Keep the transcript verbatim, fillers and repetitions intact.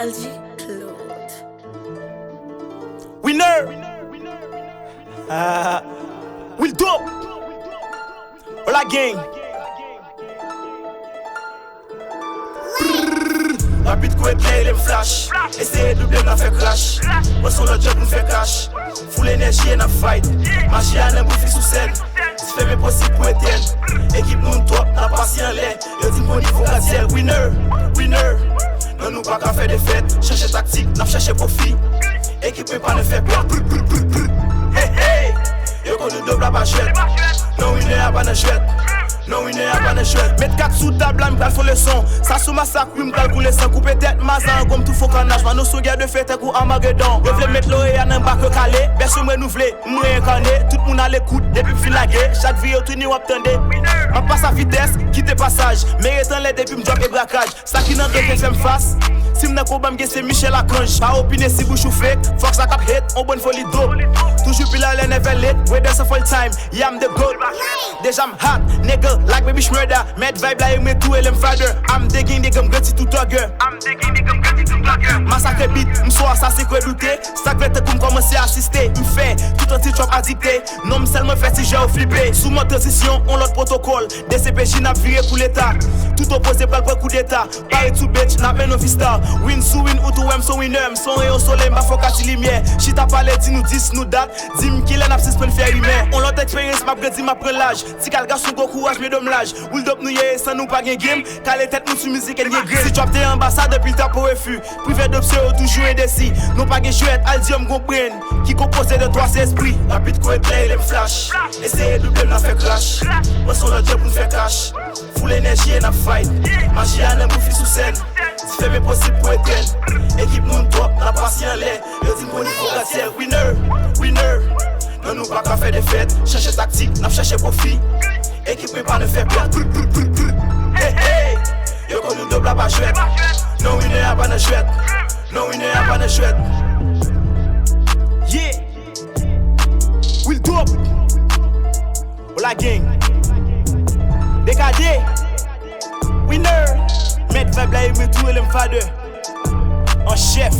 L G Claude. Winner! Ah, Will Dope! Hola gang! Rapid kou eklè, ele m flash. Eseye double m, n ap fè crash. Mwen se yon lòt jan pou n fè cash. Full enèji e n ap fight. Maji a nan boufi sou sèn. Dife m enposib pou etèn. Ekip nou twòp, n ap pase anlè. Yo di m gon nivo grasyèl. Winner, winner. Non, nou pa ka fè defèt. Chanje taktik, n ap chèche pwofi. Ekip mwen pa nan fè pèt. Brr, brr, brr, brr. Hey, hey. Yo konn nou dob la pa jwèt. Non, winner a pa nan jwèt. Non, winner a pa nan jwèt. Met kat sou tab la, m pral fè leson. Sa sou masak, wi, m pral koule san. Koupe tèt, maza an gonm, tou fo kannaj. Mano sou gè de fè tankou Armagedon. Yo vle met loreya nan bak yo kale. Bèsye m renouvle, m reyènkane. Tout moun alekout, depi m fin lage. Chak vi yo tounen, w ap tande. M ap pase a vitès, kite pasaj. Men ret anlè depi m drop e brakaj. Sa ki nan grenn fè m fas. Si m nan konba, m gen se Michel Archange. Pa opine si bouch ou fake. Fuck sa k ap hate, on bon foli do. Toujou pil alè, never late. Whether sa full time, yeah, I'm the goat. Deja m hot, nigga, like baby Shmurda. Mad vibe la, e mwen tou, ele m father. I'm digging, nigga, m granti tou thugger. Masakre beat, m so a sa se kwe doute. Sa k vle tankou m kòmanse asiste. M fè tout anti-trap adikte. Non m sèlman fè ti jè yo flipe. Sou mòd tranzisyon, on lòt pwotokòl. D C P J n ap vire kou leta. Tout opoze pral pran koudeta. Pare tou bitch, n ap mennen yon vista. Win sou win, ou tou wè m son winner. M son reyon solèy, m pa fòk ati limyè. Chita pale, di nou dis, nou dat. Di m kilè n ap sispann fè rimè. On lòt eksperyans, m ap grandi, m ap pran laj. Ti kal gason gwo kouraj, men domlaj. Will Dope nou ye, san nou pa gen game. Kale tèt nou sou mizik, en gen grenn. Si trap te anbasadè, depi l t ap o refi. Privè Dope se yo toujou endesi. Nou pa gen jwèt, al di yo m gon brenn. Ki konpoze de twa sespri. Rapid kou eklè, ele m flash. Eseye double m, n ap fè crash. Mwen se yon lòt jan pou n fè cash. Full enèji e n ap fight. Maji a nan boufi sou sèn. Dife m enposib pou etèn. Ekip nou twòp, n ap pase anlè. Yo di m gon nivo grasyèl. Winner, winner. Non, nou pa ka fè defèt. Chanje taktik, n ap chèche pwofi. Ekip mwen pa nan fè pèt. Brr, brr, brr, brr. Hey, hey. Yo konn nou dob la pa jwèt. Non, winner a pa nan jwèt. Non, winner a pa nan jwèt. Yeah. Will Dope. Hola gang. D K D. Winner. Mad vibe la, e mwen tou, ele m father. An chèf.